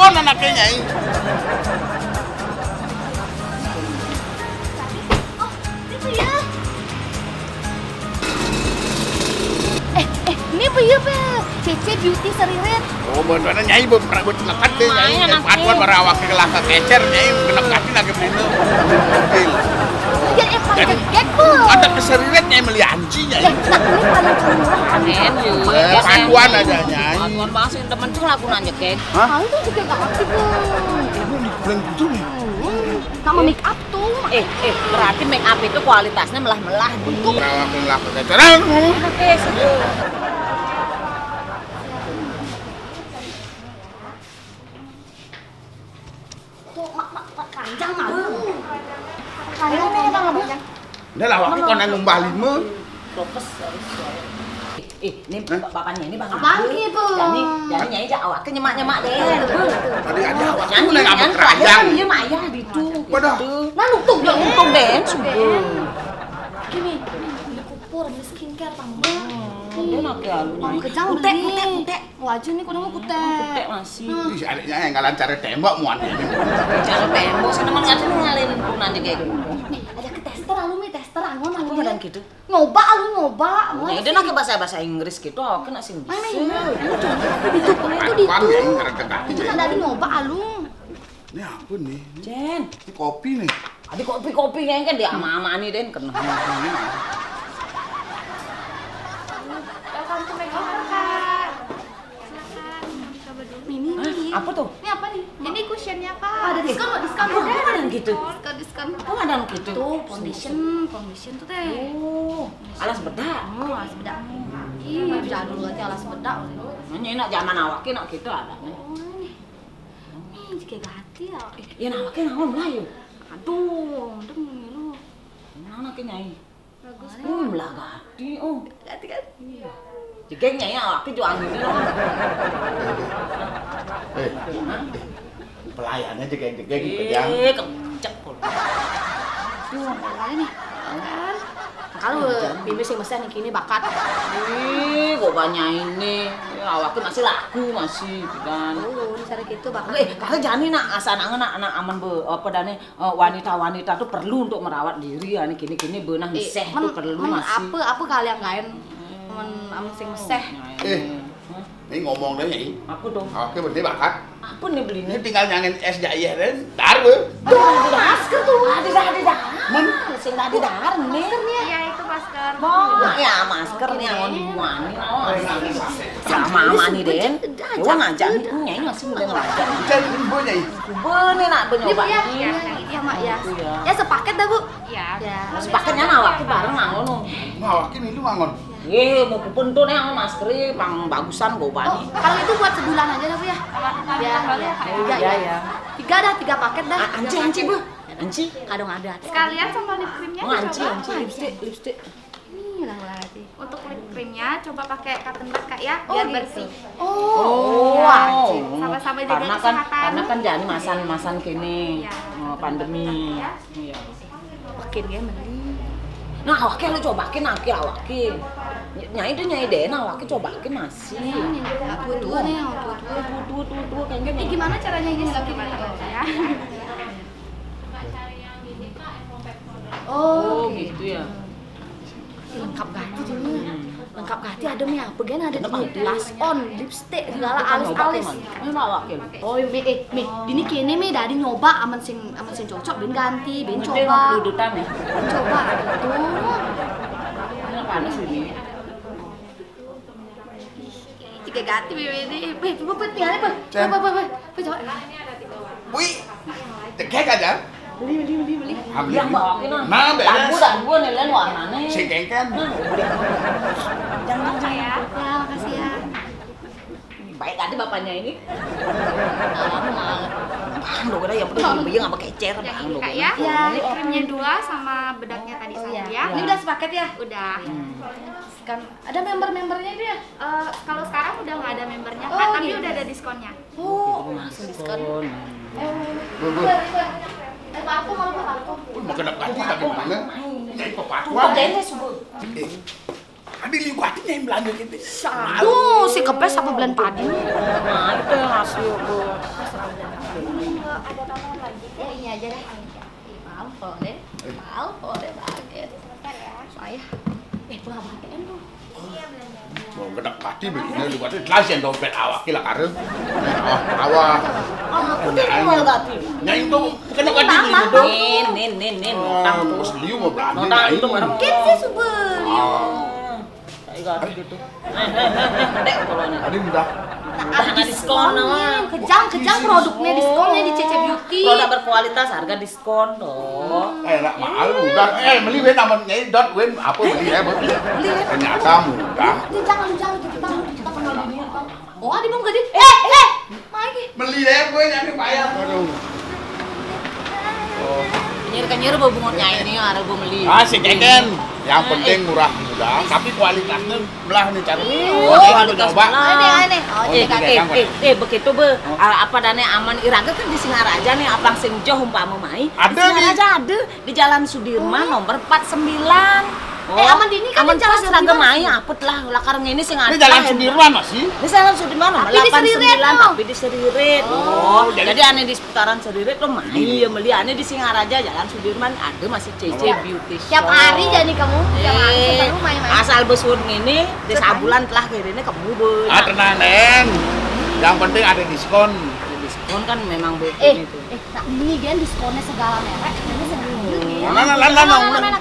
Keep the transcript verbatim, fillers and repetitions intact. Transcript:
Kon anaknya, Nyai. Oh, itu ya. Eh, eh, ini apa ya, Pak? Cece Beauty Sariret. Oh, beneran, Nyai, buat pernah buat lekat deh, Nyai. Lumayan, Nyai, aku. Paduan bara awak ke langkah kecer, Nyai, genep kaki lagi beli. Ya, eh, Pak, jadi, kaget, Bu. Ada keseriret, Nyai, meli anjing, Nyai. Ya, tak beli paling murah, paling murah. Amin, Bu. Eh, paduan aja, Nyai. Paduan masih temen tuh laku nanya, Kek. Hah? Paling tuh juga gak ngerti, Bu. Ini belum gitu, nih. Sama make up tuh. Eh, eh, berarti make up itu kualitasnya melah-melah, Bu. Kalau aku ngelakuin terang, Oke, sebelum. Tuh, mak, mak, mak, panjang, mak. Panjang, panjang, panjang. Udah lah, aku kan ngumbah lima. Fokus, harus. Eh, ini bapaknya ini Bang Abang Abdul. Gitu. Jadi, jadi Nyai jak awak ke nyemak-nyemak deh. Tadi ada awak tuh naik apa keranjang. Iya, mak, ayah di itu. Waduh. Nah, nutup dong. Nutup deh, subuh. Gini, beli kupur, beli skincare, Bang. Dia nak ya, lu. Bang, kejang beli. Kutek, kutek, kutek. Wajah nih, kudu mau kutek. Kutek masih. Ih, adiknya yang ngalan cara tembok, muan. Cara tembok, sana mah ngaca ngalahin pun nanti kayak gitu. Nih, ada ke tester, lu, Mi, tester, angon, angon. Aku badan gitu. Nyoba, lu nyoba. Ya, dia nak bahasa, bahasa Inggris gitu, aku nak sing bisa. Mana ini? Itu, itu di itu. Itu ada di nyoba, lu. Ini apa nih? Jen. Ini kopi nih. Ada kopi-kopi yang kan dia ama-ama nih, Den, kena. Ini mah. Welcome to Makeover, Kak. Silakan, mau dicoba dulu. Ini, ini. Hah? Apa tuh? Ini apa nih? Ini cushionnya, Kak. Ada diskon, Kak, diskon. Ada, ada gitu. Diskon, diskon. Oh, ada gitu. Tuh, foundation, foundation tuh, Teh. Oh, alas bedak. Oh, alas bedak. Ih, jadul aja alas bedak. Nanya enak zaman awak, enak gitu ada nih. Oh, nih. Nih, jika ganti ya. Eh, ya, nah, pakai naon lah, yuk. Aduh, demi lu. Mana ke, Nyai? Bagus. Hmm, lah ganti, oh. Ganti kan? Iya. Jegeng, Nyai, awak tuh jual gitu, loh. Eh, pelayannya jegeng-jegeng, pegang. Eh, kemecek, kok. Tuh, kali nih. Kan? Kalau bimbing sing meseh nih kini bakat. Ih, kok banyak ini. Ya, awaknya masih laku, masih, kan. Oh, ini cara gitu bakat. Eh, kalau jani nak, asa nak, nak, nak aman be, apa dane, eh, wanita-wanita tuh perlu untuk merawat diri, ya, nih, kini-kini benah meseh tuh perlu masih. Apa, apa kalian lain? Men, aman sing meseh. Eh, ini ngomong deh, Nyai. Apa tuh? Oke, berarti bakat. Apa nih belinya? Ini tinggal nyangin es jayeh deh, dar, be. Aduh, masker tuh. Ada, ada, ada. Men, sing ada dar nih. Maskernya. Iya, itu masker. Bah, ya, masker nih yang mau dibuangin, oh. Sama ama nih, Den. Dewa ngajak nih, Nyai masih muda ngajak. Jadi ini Bu, Nyai. Bener nak, Bu, nyoba nih. Ya, Mak, ya. Ya, sepaket dah, Bu. Iya. Ya. Sepaketnya awak bareng, ngono. Nah, awak ini lu ngangon. Eh, mau kupun tuh nih, masker pang bagusan, gua bani. Oh, kalau itu buat sebulan aja dah, Bu, ya. Sama, sama ya, kembali ya, Kak, ya? Iya, iya. Tiga dah, tiga paket dah. Ah, anci, anci, Bu. Anci. Kadang ada. Sekalian sama lip creamnya. Oh, anci, anci, lipstick, lipstick. Nih, lah, lah, sih. Untuk lip creamnya, coba pakai cotton bud, Kak, ya, biar bersih. Oh, gitu. Oh, anci. Sama-sama jaga kesehatan. Karena kan, karena kan jani masan, masan kini, eh, pandemi. Iya. Makin dia mending. Nah, awake lu cobakin, aki awake. Nyai deh, nyai deh, nah, awake cobakin masih. Tua-tua nih, yang tua-tua. Tua-tua, tua-tua, kayaknya. Eh, gimana caranya ini lagi, Bang? Ya. Oh, gitu ya. Ih, lengkap gati jadinya. Lengkap gati, ada mi apa gen, ada di blush on, lipstick, segala alis-alis. Ini awake. Oh, mi, eh, mi, ini kene mi dari nyoba aman sing, aman sing cocok, ben ganti, ben coba. Dudutan ya. Ben coba gitu. Ini panas ini. Tiga ganti, Bebe, ini. Bebe, Bebe, tinggalin, Bebe. Bebe, Bebe, Bebe, coba. Wih, tegak aja. Beli, beli, beli, beli. Ambil. Yang bawa ini. Nah, beres. Tangguh, tangguh, nih, lain warnanya. Sing kengken. Nah, udah. Jangan, jangan. Ya, makasih ya. Baik tadi bapaknya ini. Bang, lo kira yang penting beli yang apa kecer, Bang, lo kira. Ya, lip creamnya dua sama bedaknya tadi satu ya. Ini udah sepaket ya? Udah. Kan ada member-membernya itu ya? Eh, kalau sekarang udah nggak ada membernya, Kak, tapi udah ada diskonnya. Oh, langsung diskon. Eh, Ibu, Ibu. Eh, Pak Atung, Pak Atung. Wih, makin apa lagi tadi mana? Nyai pepatuan. Kok dene subuh? Eh, ada liu kuatin, Nyai, Belanja gitu. Aduh, si kepes apa bulan padi? Nah, itu yang hasil, Bu. Oh, ini aja deh. Ih, maaf kalau deh. Maaf kalau deh banget. Sebentar ya. Saya. Eh, pulang pakai lu. Mau gedek pati begini lu pati telas yang dompet awak kila karep. Awak awak. Oh, aku tuh mau ganti. Nyai itu kena pati beli itu. Nin, nin, nin, nin, utang tuh. Bos liu mau belanja. Utang itu barang. Kan saya suka. Saya ganti gitu. Eh, eh, eh, eh, dek kalau nih. Tadi udah. Nah, diskon nama. Kejang, kejang produknya diskonnya di C C Beauty. Produk berkualitas, harga diskon dong. Eh, nak mahal udah. Eh, beli wen aman nyai dot wen apa beli ya beli. Ternyata mudah. Itu jangan, jangan, jangan, jangan, jangan, jangan. Oh, ada mau ganti? Eh, eh, lagi. Beli ya gue nyari bayar. Aduh. Kenyir-kenyir bawa bungut nyai ini, ada gue beli. Ah, si keken. Yang penting murah mudah, tapi kualitasnya belah nih cara. Oh, Oke, kualitas coba. belah. Aneh, aneh. Oh, Oh, jadi jadi kaki. yang Eh, eh, begitu be. Ah, apa dane aman iraga kan di Singaraja nih, abang sing joh umpama mai. Ada Di Singaraja ada di Jalan Sudirman nomor empat sembilan. Eh, aman di ini kan Aman di Jalan pas iraga Sudirman. Mai, apet lah, lakar ngene sing ada. Ini jalan Sudirman masih. Ini Jalan Sudirman nomor Tapi di delapan sembilan, Seririt, no. Tapi di Seririt. Oh, jadi Jadi aneh di seputaran Seririt lo mai ya beli, aneh di Singaraja Jalan Sudirman ada masih C C Beauty Shop. Tiap hari jadi kamu, tiap hari Eh, sebaru main-main. Asal besur ngene, di sabulan telah kene kamu be. Ah, tenang, Den. Yang penting ada diskon. Diskon kan memang Eh, begitu. eh, tak ini kan diskonnya segala merek, ini segini. Nah, nah, nah, nah, nah. Nah, nah, nah,